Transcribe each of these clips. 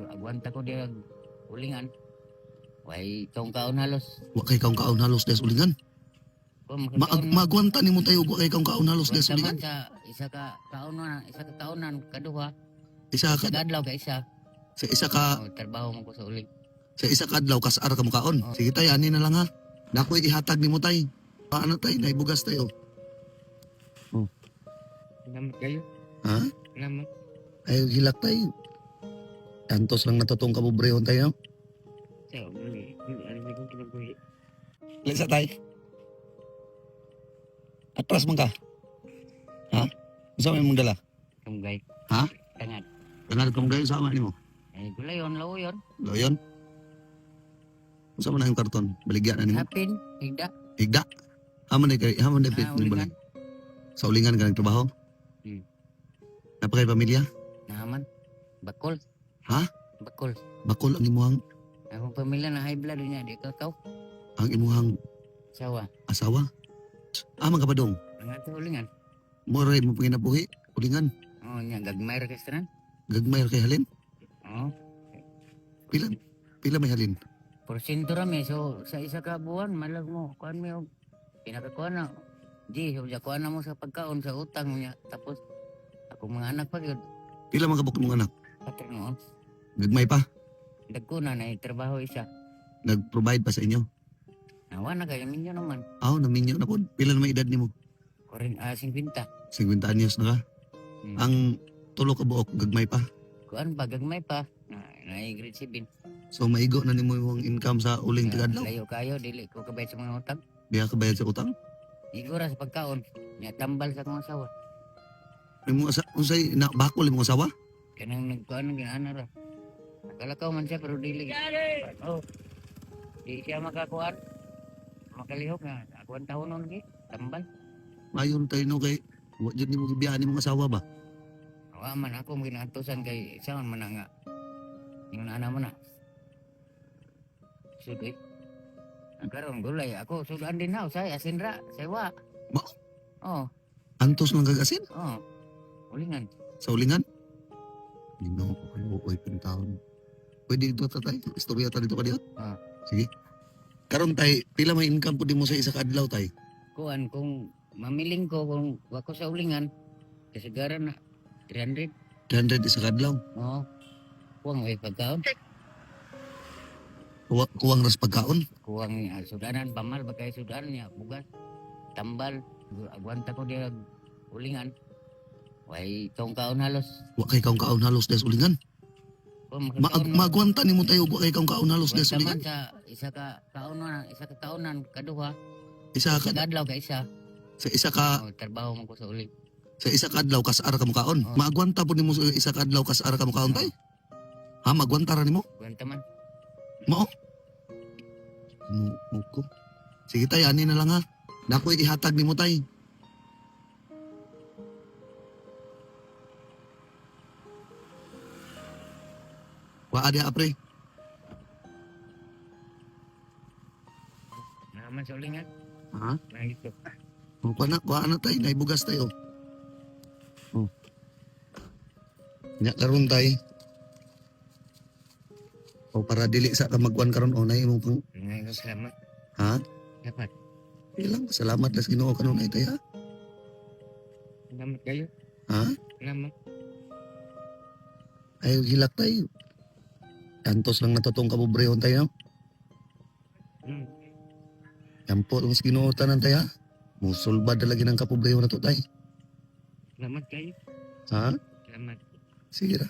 Agwanta ko diya ulingan. Way tong kaon halos. Wa kay kaon kaon halos des ulingan. Kung makakaon- Maagwanta nimo tayo wa kay kaon kaon halos des Agwanta man ulingan. sa isa ka kaonan, isa ka kaonan kaduha. Isa ka Sa adlaw ka isa. sa isa ka Oh, trabaho man ko sa uling. sa isa ka adlaw kasar ka mokaon. Oh. Sige tay, ani na lang ha. Nakoy ihatag nimo tay. Paano tay, naibugas tayo. Salamat kayo. Ha? Salamat. Ay hilak tay. Tantos lang natutong kabubrehon tayo. Sa ano ko kinabuhi. Lisa tay. Atras man ka. Ha? Unsa may mong dala? Tunggay. Ha? Tangad. Tangal ka mong gayon sa ama nimo. Ay gulayon, lawoyon. Loyon. Unsa man ang karton? Baligya na nimo. Hapin, higda. Higda. Haman na kay haman na pit Ah, ulingan. Sa ulingan ka nagtrabaho? Hmm. Napakay pamilya? Naman. Bakol. Ha? Bakol. Bakol ang imuhang Akong pamilya na high blood niya di ka tao. ang imuhang Sawa. asawa. Ama ka ba dong? Ang ato ulingan. Mo ray mo panginabuhi, ulingan. Oh, nya gagmay ra kay tanan. Gagmay ra kay halin. Oh, Pila pila may halin. porsyento ra mi so sa isa ka buwan malag mo kuan mi og pinakakuan na. Di, so kuan na mo sa pagkaon sa utang niya. Tapos ako mga anak pa gyud Pila man kabuk mong anak? patri noon. Gagmay pa. Dagko na na trabaho isa. Nag-provide pa sa inyo. Nawa na kayo ninyo naman. Aw, naminyo na pod. Pila na may edad nimo? Korin 50. 50 anyos na ka. Hmm. Ang tulo ka buok gagmay pa. Kuan pa gagmay pa. Na, na grade 7. So maigo na nimo imong income sa uling Nga, tagadlaw. Layo kayo dili ko kabayad sa mga utang. Diha ka bayad sa utang. Igo ra sa pagkaon. Nya tambal sa akong asawa. Imong asa unsay na bakol imong asawa? Kanang nagkuan ginaana ra. Nakalakaw man siya pero dili. Oh. Di siya makakuan. Makalihok nga ako ang taon nun gi. Tambal. Mayon tayo no kay wa jud nimo gibiyaan imong asawa ba? Wa man ako ginaantusan kay saon man na nga. Yung ana mo na. Sud eh. Ang karon gulay ako sudan din na usay asin ra sewa. Ba? Oh, Antos lang kag asin oh. Ulingan. sa ulingan. Ginoo ko kayo oy pintaon. Pwede dito ta tay, istorya ta dito ka diha. Ah. Sige. Karon tay, pila may income pud nimo sa isa ka adlaw tay? Kuan kung mamiling ko kung wako sa ulingan kasagaran na 300. 300 isa ka adlaw. Oo. Kuwang ay pagkaon. Kuwang ras pagkaon. Kuwang niya sudanan pamal ba kay sudan niya bugas. Tambal agwanta ko diya ulingan. Way tong kaon halos. Wa kay kaon kaon halos des ulingan. Kung makakaon- Maagwanta nimo tayo wa kay kaon kaon halos des Agwanta man ulingan. sa isa ka kaonan, isa ka kaonan kaduha. Isa ka Sa adlaw ka isa. sa isa ka Oh, trabaho man ko sa uling. sa isa ka adlaw kasar ka mokaon. Oh. Maagwanta pud nimo sa isa ka adlaw kasar ka mokaon tay. Ha, magwanta ra nimo? Agwanta man. Mao. No, ko. Sige tay, ani na lang ha. Nakoy ihatag nimo tay. Wa adi apre. Naman sa ulingan. Ha? Nangito. O, kuha na, kuha na tay, naibugas tayo. Oh. Nya karon tay. O para dili sa ka magkuan karon o nay imong pang Ngayon salamat. ha? Dapat. Ilang salamat las Ginoo kanon ay tay ha. Salamat kayo. Ha? Salamat. Ay hilak tay. Tantos lang natutong kabubrehon tayo. Hmm. Yan po ang Ginoo tanan tay ha. Musulbad na lagi ng kapobrehon na to tay. Salamat kayo. Ha? Salamat. Sige ra.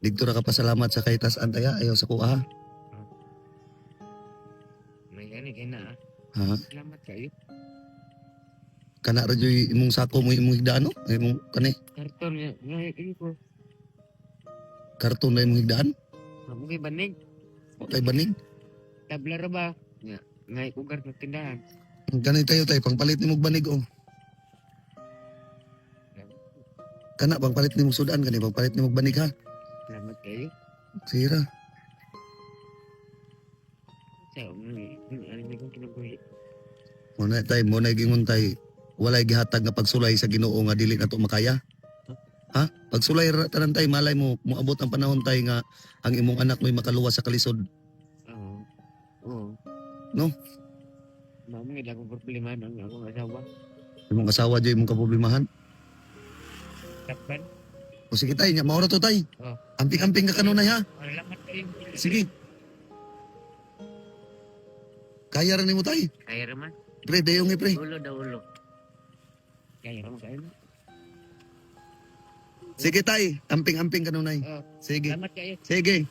Dito ra ka pasalamat sa kay tasan tay ha. Ayaw sa kuha. Ha? May gani kay na. Ah. Ha? Salamat kayo. Kana ra jud imong sako mo imong higdaan no? Ay, imong kani Karton nga ngayon ko. karton na imong higdaan. Mabugi banig. O tay banig. Tabla ra ba? Nga ngay ugar ng tindahan. Kani tayo tay pangpalit nimo og banig oh. Kana pangpalit nimo sudan kani pangpalit nimo og banig ha. Salamat kayo. Sige ra. Sa ano kong kinabuhi. Muna tay, muna gingon tay, walay gihatag nga pagsulay sa Ginoo nga dili nato makaya. Ha? Pagsulay ra tanan, tay, malay mo moabot ang panahon, tay, nga ang imong anak mo'y makaluwas sa kalisod. Oo. Oo. No? Mao man gid akong problema nang akong asawa. Imong asawa jay imong kaproblemahan. Takpan. O sige, tay, nya maura to, tay. Oh. Amping-amping ka kanunay, ha. Salamat kayo. Sige. Kaya ra nimo, tay. Kaya raman. Pre, dayong eh, pre. Ulo daw ulo. Kaya raman kayo. Sige, tay, amping-amping kanunay. Oh. Sige. Salamat kayo. Sige.